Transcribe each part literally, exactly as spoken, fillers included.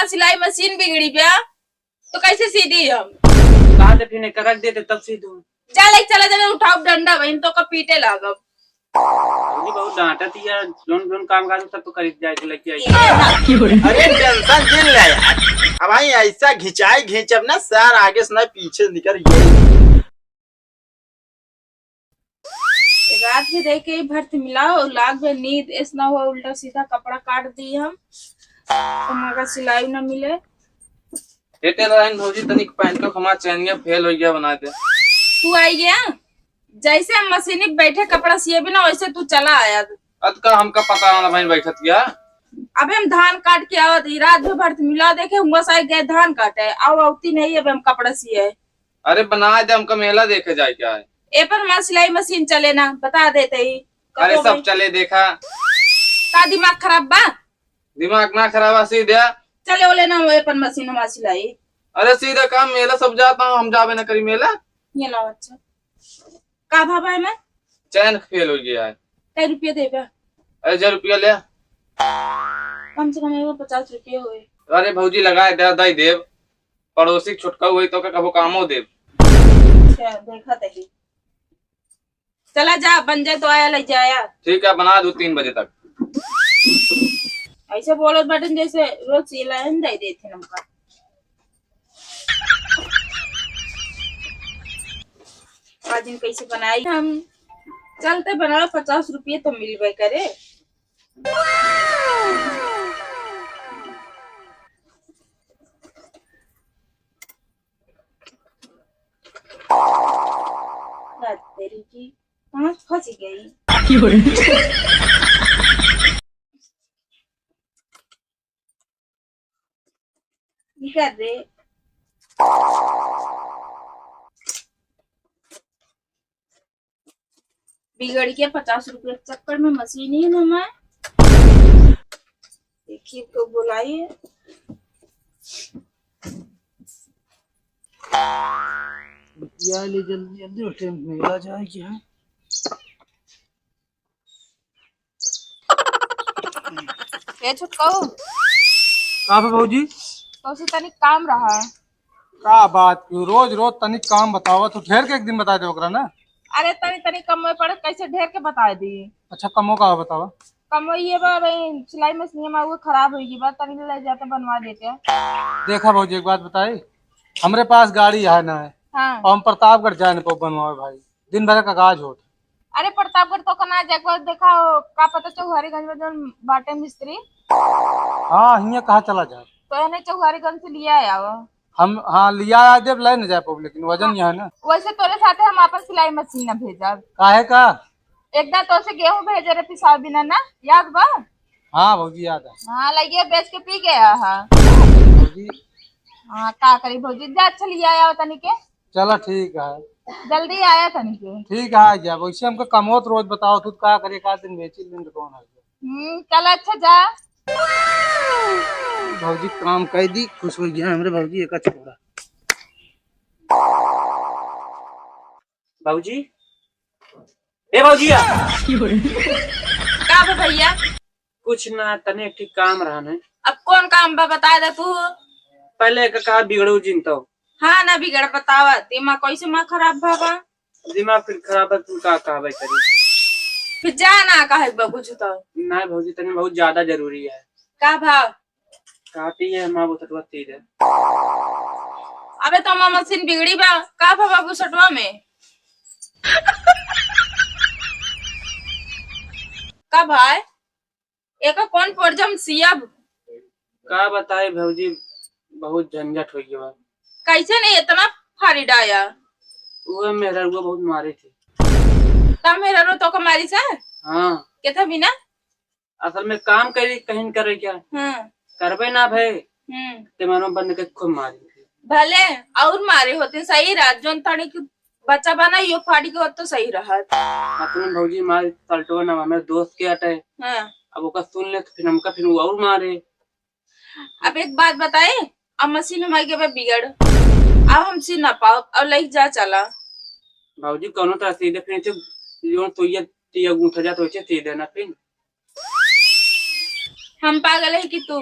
सिलाई मशीन बिगड़ी बा, तो कैसे सी दी हम? कहा थे फिर एकर रख देते तब सी दूँ। जा ले चला जाबे, उठाओ डंडा, बहिन तो का पीटे लागब। भौजी बहुत डांटत ही है, जोन जोन काम काज सब तो करी जाए के लेके आई। अरे टेंशन जिन ले यार, अब आई ऐसा घिंचाई घिंचब ना सार, आगे से ना पीछे से निकल गई। रात में देख के भरत मिला और लाग में नींद, ऐसा ना हुआ उल्टा सीधा कपड़ा काट दी हम, तो मगर सिलाई ना मिले। एते रहन भौजी, तनिक पैंटो हमार चैनिया फेल हो गया, बना दे। तू आई गया, जैसे हम मशीनी बैठे कपड़ा सिए बिना, वैसे तू चला आया। अत का हमका पता ना भाई बैठत गया। अबे हम धान काट के आवत ही, रात भर भरत मिला देखे, हुआ साई गए धान काटे, आओ आवती नहीं, अबे हम कपड़ा सिए। अरे बना दे, हमका मेला देखे जाए क्या है? ए पर हमार सिलाई मशीन चले ना, बता देते ही। अरे कतो सब भाई चले, देखा। का दिमाग खराब बा? दिमाग ना खराब है, सीधे। चले ओले ना, ए पर मशीन हमार सिलाई। अरे सीधे काम, मेला सब जाता हूँ, हम जाबे ना करी मेला। ये लाओ अच्छा। का भाव है में? चैन फेल हो गया है। कै रुपया देबे? अरे हजार रुपया ले। कम से कम एगो पचास रुपया होए। अरे भौजी लगाए दे, दई देब। पड़ोसी के छोटका हुई तो का कबो कामो देब। अच्छा, देखा तही। चला जा, बन जाए तो आया, ले जाया। ठीक है, बना दू तीन बजे तक। ऐसे बोलत बाटन जैसे रोज सिलाई दे देते हमका। आज दिन कैसे बनाई हम? चलते बनाओ, पचास रुपये तो मिलबे करे। बात तेरी की, कहाँ फंस गई? निकल रे। बिगड़ गया, पचास रुपये के चक्कर में मशीन ही ना मैं। देखिए तो बुलाइए। बतिया ले जल्दी जल्दी, उस टाइम मेला जाए क्या है? ए छोटकाऊ। का बा भौजी? तोसे तनी काम रहा। का बात क्यों? रोज रोज तनी काम बतावा, तू ढेर के एक दिन बता दे ओकरा ना। अरे तनी तनी कम में पड़े, कैसे ढेर के बता दी? अच्छा, कमो का बतावा। कमो ये बा भाई, सिलाई मशीन में वो खराब हो गई बा, तनी ले जाते बनवा देते। देखा भौजी, एक बात बताई, हमरे पास गाड़ी है ना है, हाँ। और हम प्रतापगढ़ जाए ना पाओ बनवावे भाई, दिन भर का काज होत। अरे प्रतापगढ़ तो कना जाए, एक बार देखा, का पता चौहारीगंज में जौन बाटे मिस्त्री। हाँ, हियाँ कहाँ चला जाए? तो एने चौहारीगंज से लिया आवा। हम, हाँ, लिया आ देब, ले न जाए पाओ, लेकिन वजन हाँ। यहाँ है ना। वैसे तोरे साथे हम अपन सिलाई मशीन न भेजब। काहे का? एक दाँव तोसे गेहूं भेजे रहे पिसाव बिना ना, याद बा? हाँ भौजी, याद है। हाँ, लइके बेच के पी गया है। भौजी। हाँ, का करी भौजी, जा अच्छा लिया आवा तनी के। चला ठीक है। जल्दी आया तनी के। ठीक है, आ गया। वैसे हमको कमोत रोज बताओ, तू का करे, का दिन बेची, दिन तो कौन है? हम्म, चला अच्छा जा। भौजी काम कर दी, खुश हो गया हमरे भौजी, एक छोड़ा। भौजी, ए भौजिया। का बा भैया? कुछ ना, तने एक ठे काम रहा ने। अब कौन काम बा, बता दे तू। पहले एक कहा बिगड़ू जिन तो। हाँ ना बिगड़, बतावा, दिमाग कैसे माँ खराब भा बा? दिमाग फिर खराब है, तू का कहबे करी? फिर जा ना, काहे बा कुछ तो। नहीं भौजी, तने बहुत ज्यादा जरूरी है। का भाव? काटी है माँ बुसटवा तीर है। अबे तो माँ मशीन बिगड़ी बा, का बा बाबू सटवा में? का भाई? एका कौन परजम सियब? का बताई भौजी, बहुत झंझट हो गया। कैसे नहीं इतना फारी डाया? वो मेहररुआ बहुत मारी थी। का मेहररुआ तो का मारी से? हाँ। केथा बिना? असल में काम करी कहीं करे क्या? हाँ। करबे ना भे। हम्म। ते मानो बंद के खूब मारी थी। भले और मारे होते सही रहत, जोन तनी के बच्चा बना यो फाड़ी के होत तो सही रहत। अतने भौजी मारी सल्टो ना हमें दोस्त के अटे। हाँ। अब ओका सुन ले तो फिर हमका फिर वो और मारे। अब एक बात बताए, अब मशीन हमारी के बा बिगड़, अब हम सी ना पाओ, अब लइक जा चला। भौजी कौनो तरह सीधे फिर से जोन तो ये तिया गूंथा जात वैसे सीधे ना फिर। हम पागल है कि तू?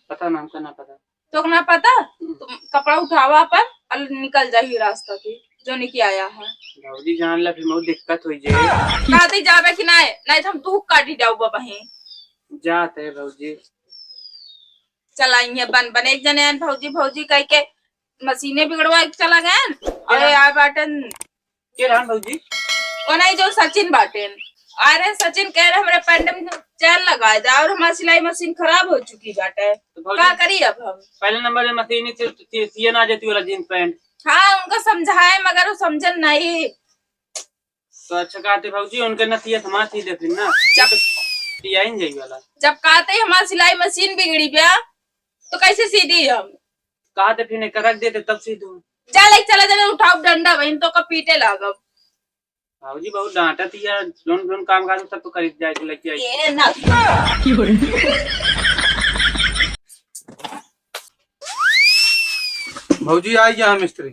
पता ना, हमका ना पता। तोका ना पता? तुम कपड़ा उठावा अपन और निकल जाही रास्ता की, जो निकल आया है। भौजी जान ला, फिर बहुत दिक्कत होई जे। कहती जाबे कि नहीं, नहीं तो हम तू काटी जाऊ बबही। जाते भौजी। चला, इहे बन, बन एक जने आन भौजी, भौजी कह के मशीने बिगड़वा के चला गए। अरे, आ बाटन। के रहन भौजी? ओ नहीं, जो सचिन बाटेन। अरे, सचिन कह रहे, हमरे पैंट में चैन लगा दे, और हमारी सिलाई मशीन खराब हो चुकी बाटे। तो भौजी, का करी अब हम? पहले नंबर में मशीन ही थी, थी, सियन आ जाती वाला जींस पैंट। हाँ, उनका समझाए, मगर वो समझन नहीं। तो अच्छा कहते भौजी, उनके नतिया समाज ही दे फिर ना। जब तो सियाइन जाई वाला। जब कहते ही हमारी सिलाई मशीन बिगड़ी बा, तो कैसे सी दी हम? कहते फिर नहीं, रख देते तब सी दूँ। जा, लेके चला जाना, उठाओ डंडा, बहन तो का पीटे लागब। भौजी बहुत डांटत ही यार, जोन जोन काम काज सब तो खरीद जाए के लेके आई। ये ना। भौजी, आ गया है मिस्त्री।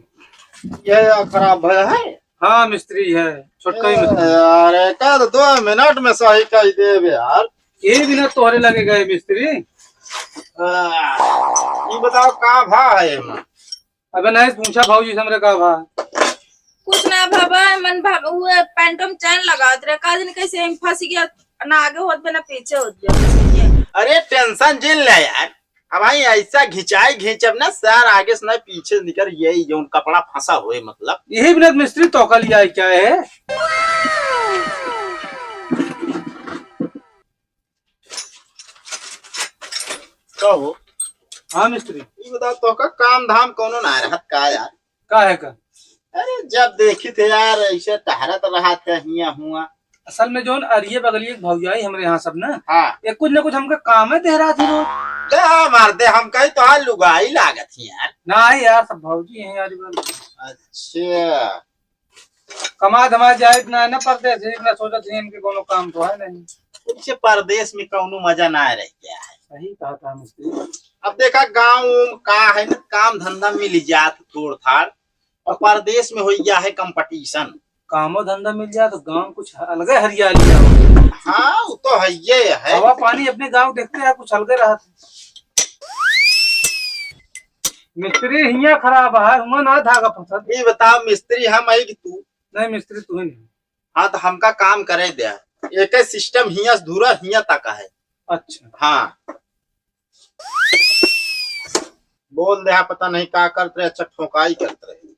ये खराब भया है? हाँ, मिस्त्री है, छोटका ही मिस्त्री। अरे, का तो दो मिनट में सही कर देबे यार। ये भी ना तोहरे लगे गए मिस्त्री। आ, ये बताओ, का भा है एमा? अबे नहीं पूछा भौजी से हमरे का भा। कुछ ना बाबा, मन बाबा वो पैंटो में चैन लगावत रहे, का जाने कैसे हम फंस गया, ना आगे होत बे, ना पीछे होत बे। अरे टेंशन जिन ले यार, अब भाई ऐसा घिंचाई घिंचब ना सर, आगे से ना पीछे निकल, यही जौन कपड़ा फंसा होए मतलब। यही बिना मिस्त्री तोका लिया है क्या है? का हो? हाँ मिस्त्री। ई बताओ, तोहका काम धाम कौनो ना रहत का यार? का है का? अरे जब देखी थे यार, ऐसे टहरत रहत है हियाँ हुआ। असल में जौन अरिये बगलिये के भौजाई हमरे यहाँ सब ना, हाँ। ये कुछ ना कुछ हमका काम है दे रहा थी रोज। दे मार दे, हम कही तो हाल लुगाई लागत ही यार। ना यार, सब भौजी हैं यार, ये बात। अच्छा। कमा धमा जाए ना, ना परदेस ही ना सोचत ही इनके कोनो काम तो है नहीं। कुछ परदेस में कौनो मजा ना रह गया है। सही कहा था मिस्त्री। अब देखा गाँव में का है ना, काम धंधा मिल जात थोड़ थाड़, और परदेस में हो गया है कंपटीशन। कामो धंधा मिल जाए तो गाँव कुछ अलगे हरियाली है। हाँ, वो तो है ये है। हवा पानी अपने गाँव देखते हैं, कुछ अलगे रहत। मिस्त्री हियाँ खराब है, हुआँ ना धागा फंसत। ये बताओ मिस्त्री हम आई कि तू? नहीं मिस्त्री तू ही नहीं। हाँ तो हमका काम करे दे। एक सिस्टम हियाँ से धुरा हियाँ तक है। अच्छा। हाँ। बोल दे, हाँ, पता नहीं का करत रहे, अच्छा ठोकाई करत रहे।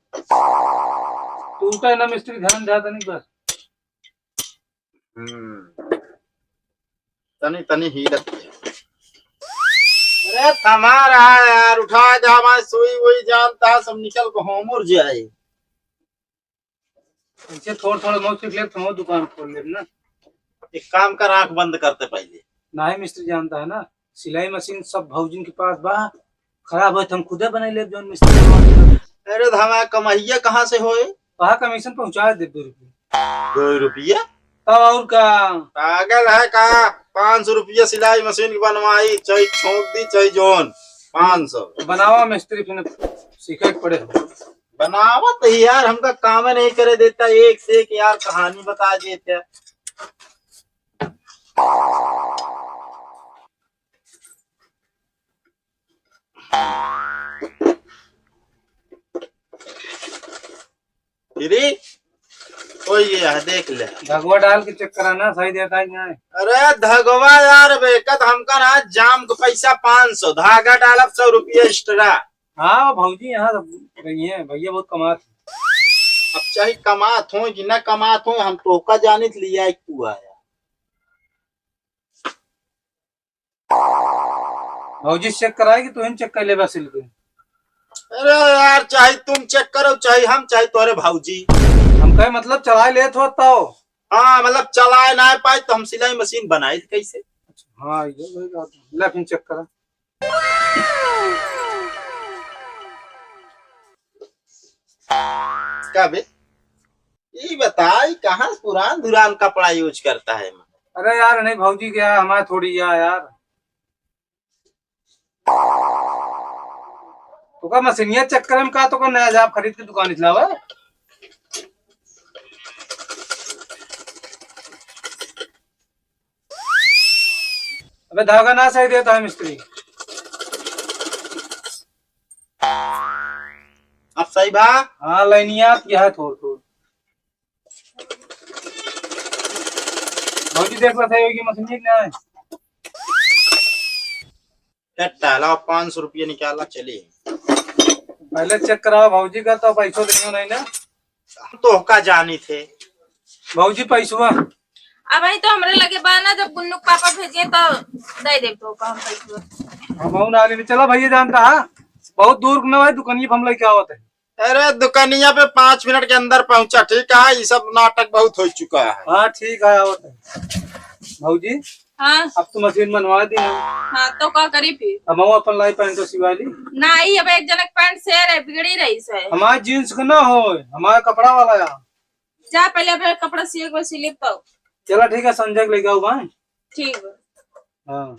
तू उठा ना मिस्त्री, ध्यान दे तनी बस। हम्म। तनी, तनी हीलत है। अरे थमा रहा है यार, उठा दे, हमारे सुई वुई जानता है, सब निकल के होमुर जाए। इनसे थोड़ थोड़ मौत सीख ले, तो दुकान खोल ले ना। एक काम कर, आंख बंद करते पहले। नहीं मिस्त्री जानता है ना, सिलाई मशीन सब भौजिन के पास बा, खराब होए तो हम खुदे बनाई लेब जौन मिस्त्री बनवा देब। अरे तो हमारा कमाइया कहाँ से होए? कहा कमीशन पहुँचा दे दो रुपये। दो रुपया? तब और का? पागल है का? पाँच सौ रुपया सिलाई मशीन की बनवाई, चाहे छोंक दी, चाहे जौन। पाँच सौ। बनावा मिस्त्री, फिर सीखे के पड़े। बनावत ही यार, हमका काम नहीं करे देता, एक से एक यार कहानी बता देते। फिरी, ओ ये है, देख ले। धगवा डाल के चेक कराना, सही देता है कि नहीं? अरे धगवा यार, बेकत हमका ना जाम के पैसा पाँच सौ, धागा डालब सौ रुपया एक्स्ट्रा। हाँ भौजी, यहाँ सब गई हैं, भैया बहुत कमात हैं। अब चाहे कमात हो कि ना कमात हो, हम तोहका जानित लिया एक तू आया। भौजी चेक कराए कि तुहिन चेक कर लेबा सिल के? अरे यार, चाहे तुम चेक करो, चाहे हम, चाहे तोरे भौजी। हम कहे मतलब चलाए लेत हो तो? हाँ, मतलब चलाए ना पाए तो हम सिलाई मशीन बनाए कैसे? अच्छा, हाँ, ये वही बात है। ले फिर चेक करा। का बे? ई बताई, कहाँ से पुरान धुरान कपड़ा यूज करता है? अरे यार, नहीं भौजी, क्या हमारे थोड़ी या यार। तो का मशीनिया चक्कर में का तो का नया जाप खरीद के दुकान चलावा? अबे धागा ना सही देता है मिस्त्री। बा। हाँ, लाइनिया तो यह थोड़ थोड़। भौजी, देख ला, सही होगी मशीन कि नहीं? कट्टा लाओ, पाँच सौ रुपया निकाला, चली। पहले चेक कराओ भौजी का, तो पैसो देंगे नहीं ना। हम तोहका जानी थे। भौजी, पैसवा। अब भाई तो हमरे लगे बा ना, जब गुन्नू के पापा भेजिए तो दे देब तो हम पैसवा। हम ना लेने। चला भैया, जानता है, बहुत दूर न है, दुकानिया पे हम लेके आवत है। अरे, दुकानिया पे पाँच मिनट के अंदर पहुंचा, ठीक है? ये सब नाटक बहुत हो चुका है। हाँ, ठीक है, आवत है। भौजी, हाँ। अब तो मशीन बनवा दी हम। हाँ, तो का करी फिर? अब हम अपन लाई पैंट सिवा ली। नहीं, अब एक जनक पैंट से रे बिगड़ी रही से। हमारे जींस के ना हो, हमारा कपड़ा वाला है। जा पहले अब कपड़ा सिए के बाद सिले तो। चला ठीक है, संजय के लेके आओ भाई। ठीक बा। हाँ।